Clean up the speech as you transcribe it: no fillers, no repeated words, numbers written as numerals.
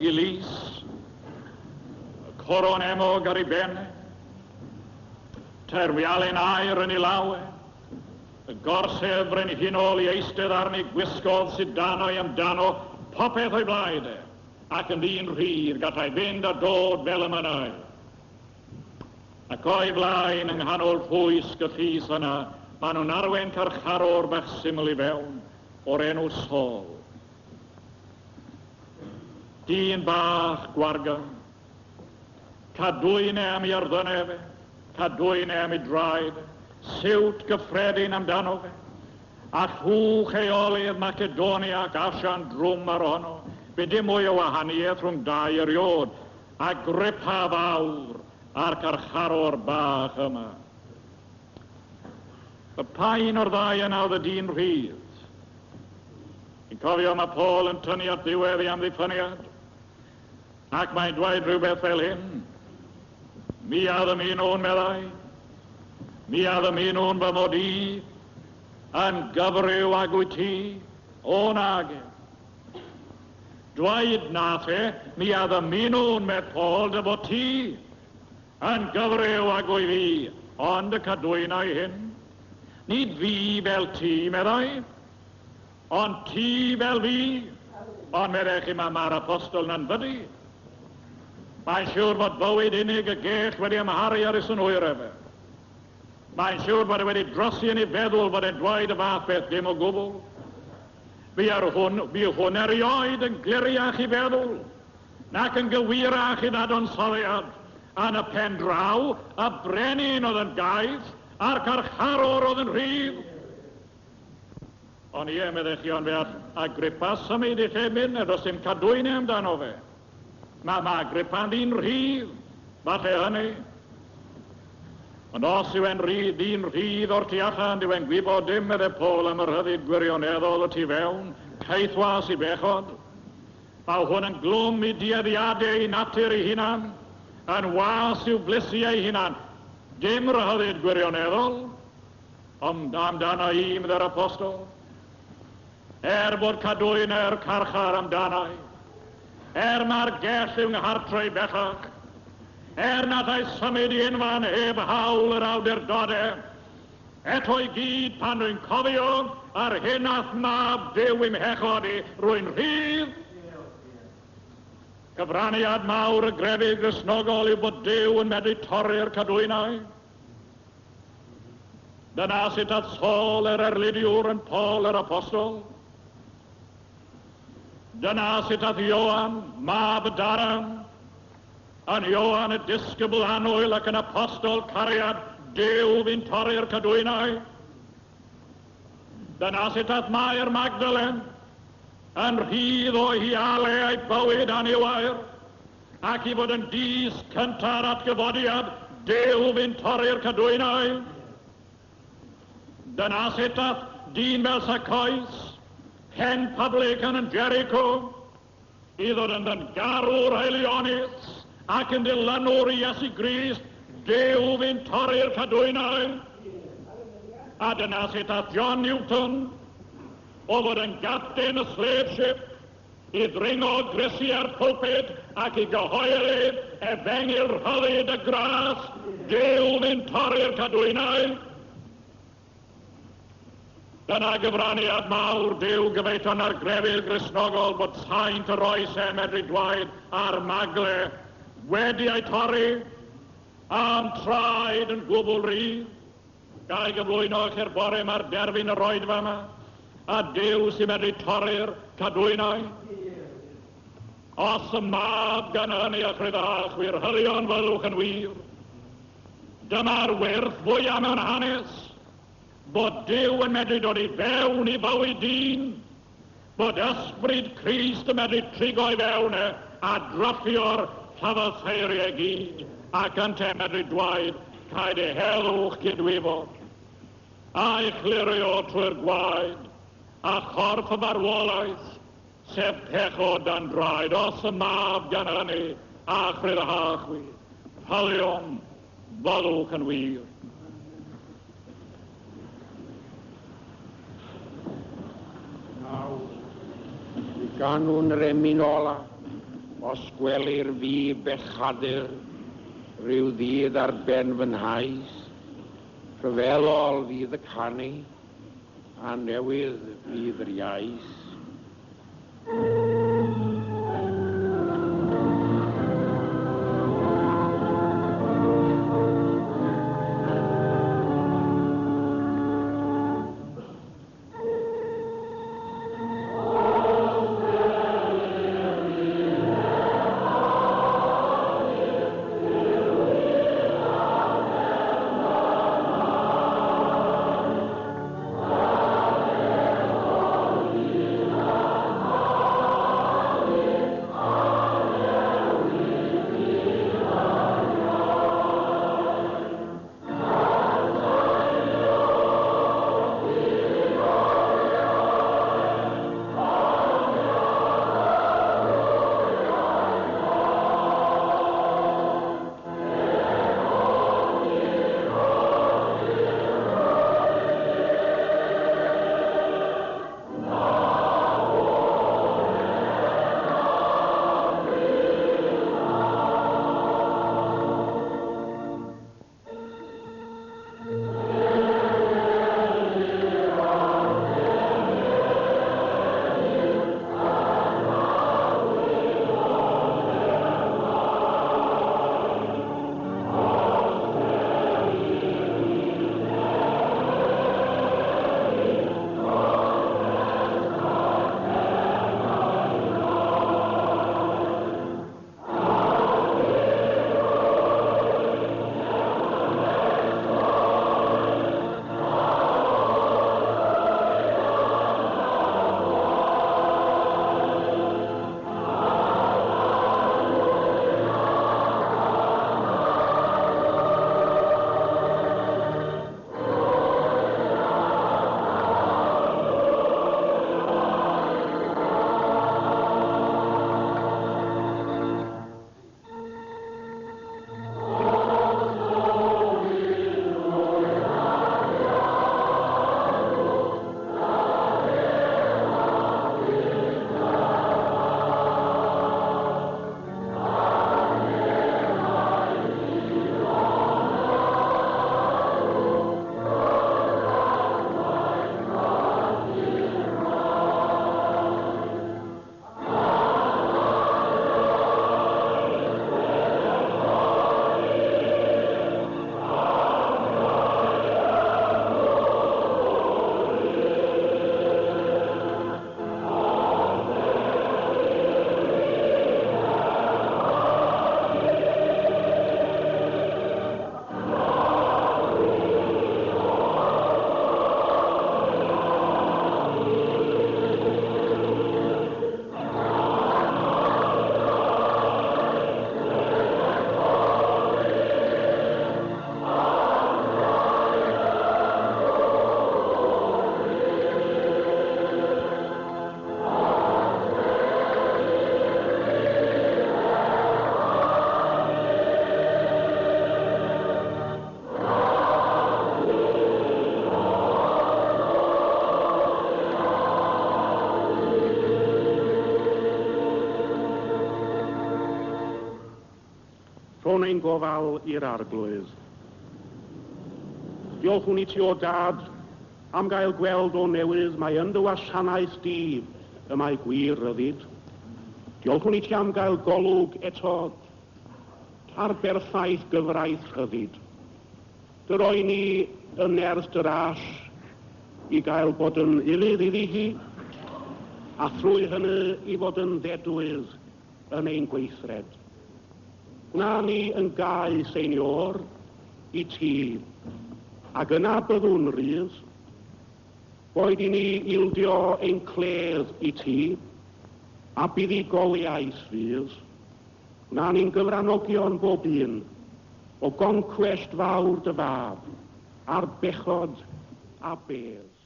I lys, y coron emog ar ei ben, terwialen aur yn ei law, y gorsedd frenhinol i eistedd arni, gwisgodd sidanau amdano, popeth o'i blaid e, ac yn ddyn rhydd, gallai fynd a dod fel y mynnai. Ac o'i flaen yng nghanol rhwysg y llys yna, maen nhw'n arwain carcharor bach syml i fewn, o'r enw Saul. Dyn bach gwargan. Cadwyn e am ei arddynau fe, cadwyn e am ei draed, siwt gyffredin amdano fe, a llwch heolydd Macedonia ac Asia'n drwm ar ohono. Fe dim mwy o wahaniaeth rhwng dau eriod, Agrippa fawr a'r carcharor bach yma. Y pa un o'r ddau yna oedd y dyn rhydd? Chi'n cofio mae Paul yn tynnu at ddiwedd ei amddiffyniad, ac mae'n dweud rhywbeth fel hyn. Mi a ddymunwn, meddai, mi a ddymunwn fy mod i yn gyfryw ag wyt ti, o nage. Dweud nath e, mi a ddymunwn, medd Paul, dy fod ti yn gyfryw ag wyf i, ond y cadwynau hyn. Nid fi fel ti, meddai, ond ti fel fi. Ond meddech chi, mae'r apostol na'n fydu. Mae'n siŵr fod bywyd unig y gell wedi amharu ar ei synhwyr efe. Mae'n siŵr bod e wedi drosi yn ei feddwl fod e'n dweud y fath beth dim o gwbl. Fi ar hwn, fi hwn erioed yn gliriach i feddwl, nac yn gywirach i ddadansoddiad. Yn y pen draw, y brenin oedd yn gaeth, a'r carcharor oedd yn rhydd. Ond ie, meddech chi, ond fe all Agrippa symud i lle mynd, does dim cadwynau amdano fe. Mae Agrippa'n ddyn rhydd, falle hynny. Ond os yw e'n rhydd, ddyn rhydd o'r tu allan, dyw e'n gwybod dim, medde Paul, am yr rhyddid gwirioneddol y tu fewn, caethwas i bechod. Mae hwn yn glwm i dueddiadau ei natur ei hunan, yn was i'w blysiau ei hunan. Dim rhyddid gwirioneddol, ond amdano i, medde'r apostol. Er bod cadwynau'r carchar amdano i, er mae'r gell yw nghartre i bellach, er nad ei symud i unfan heb hawl yr awdurdodau, eto i gyd pan rwy'n cofio ar hyn ath mab Duw i'm hechod i, rwy'n rhydd. Cyfraniad mawr y grefydd Gristnogol yw bod Duw yn medru torri'r cadwynau. Dyna sut ath Saul yr erlidiwr yn Paul yr apostol. Dyna sut ath Ioan, mab y Daran, yn Ioan y disgybl annwyl ac yn apostol cariad Duw fi'n torri'r cadwynau. Dyna sut ath Mair Magdalen, yn rhydd o hiale a'i bywyd aniwair, ac i fod yn dys cynta'r atgyfodiad Duw fi'n torri'r cadwynau. Dyna sut ath dyn fel Zacchaeus, pen publican yn Jericho, i ddod yn ddyngarwr haelionus ac yn dilynwr i Iesu Grist, Duw fi'n torri'r cadwynau. A dyna sut ath John Newton, o fod yn gapten y slave ship, i ddringo grisiau'r pulpit ac i gyhoeddi efengyl rhyddid y gras, Duw fi'n torri'r cadwynau. Dyna gyfraniad mawr Duw gyfeillion ar grefydd Gristnogol bod saint yr oes e medru dwaed a'r magle wedi ei torri a'm traed yn gwbl rydd. Ga i gyflwyno chi'r bore mae'r derfyn yr oedfa yma, a Duw sy'n medru torri'r cadwynau. Os y mab gan hynny a chryfhach wir hyrion fyddwch yn wir. Dyma'r werth fwyaf mewn hanes, bod Duw yn medru dod i fewn i fywyd dyn, bod ysbryd Crist yn medru trigo i fewn e a dryllio'r llyfytheiriau gyd, ac ynte medru dwaed caed ei heddwch cydwyfod, a'i chlirio trwy'r gwaed, a chorff y farwolaeth, sef pechod dan draed, os y mab gan hynny, a chryfhach chwi, rhyddion, fyddwch yn wir. Nawr, i ganwn yr emyn ola. Os gwelir fi bechadur rhyw ddydd ar ben fy nhaith, rhyfelol fydd y canu, a newydd fydd yr iaith. Rhon ein gofal i'r Arglwydd. Diolchwn i ti o Dad am gael gweld o newydd mae yn dy wasanaeth di y mae gwir ryddid. Diolchwn i ti am gael golwg eto ar berffaith gyfraith rhyddid. Dy roi ni yn nerth dy ras i gael bod yn ufudd iddi hi, a thrwy hynny i fod yn ddedwydd yn ein gweithred. Gwna ni yn gau, Seinior, i ti, ac yna byddwn rydd. Boed i ni ildio ein cledd i ti, a buddugoliaeth fydd. Gwna ni'n gyfranogion bob un o goncwest fawr dy fab, ar bechod a bedd.